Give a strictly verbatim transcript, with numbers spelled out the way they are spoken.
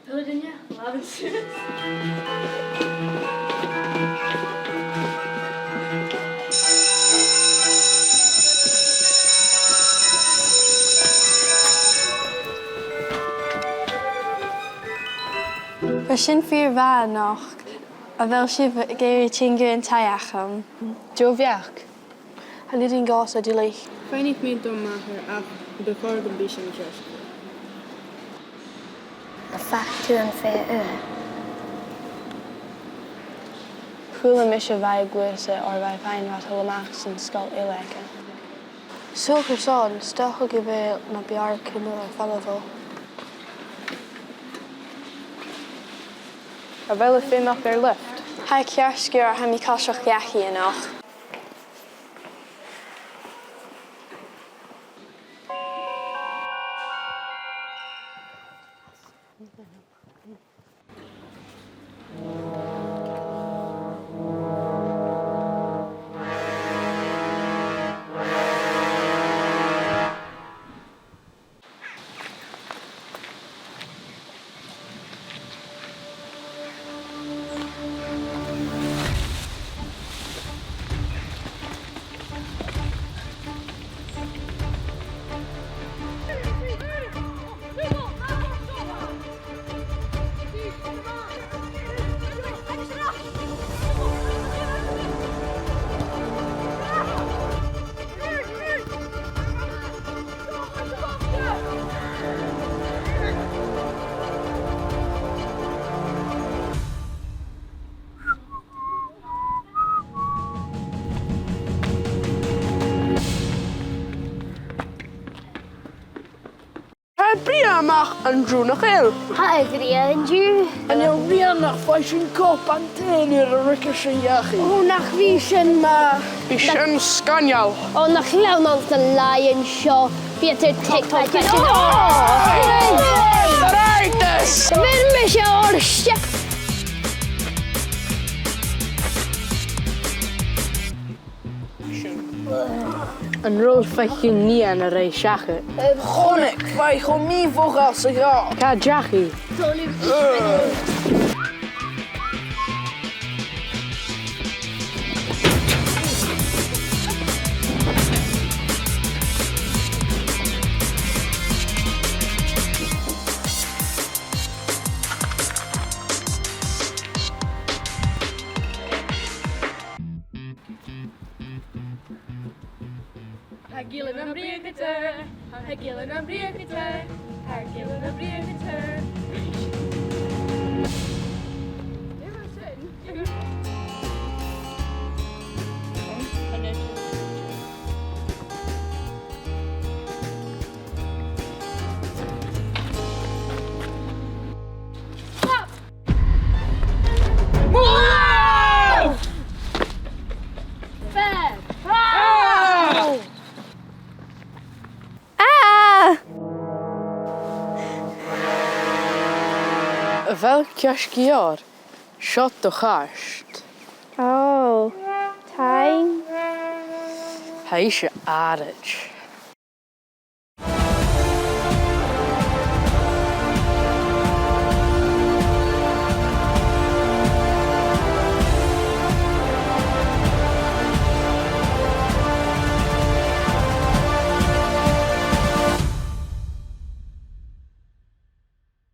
Hello, Duine. Love and service. Bha sin fìor mhath a-nochd. A bheil sibh ag iarraidh tighinn gu an taigh agam? Deagh bheachd. Chan urrainn dhòmhsa duilich. Faighnichidh mi dom mhàthair ach bu chòir gum bi sin ceart. Am faca tu am fear ùr? Chuala mise a bha e a' gluasad oir bha e fhèin a' dol a-mach san sgoil eile aige. Saoil carson, 's dòcha gu bheil na b' fheàrr cùm air falbh. A bheil thu a' faighneachd air lift? Tha e ceart gu leòr, tha mi a' coiseachd dhachaigh a-nochd. Tha e brèagha a-mach an-diugh, nach eil? Tha e brèagha an-diugh. An e rian nach faigh sinn cupan tì nuair a ruigeas sinn dhachaigh? Ò, nach bi sin math. Bidh sin sgoinneil. Ò, nach lean anns na làithean seo. Bidh iad air TikTok fhèin. Ò! Right, this! Bheir mise ortsa. An robh thu a' faicinn nighean a rinn seachad? Chunnaic, bha i cho mì-mhodhail 's a ghabhas. Càit an deach i? Tha Gille nam Brìogadair, tha Gille nam Brìogadair, tha Gille nam Brìogadair. Stop! Move! Fair. Ah! Ah! A bheil ceart gu leòr? Seo do chairt. Ò, taing. Tha ise àraid.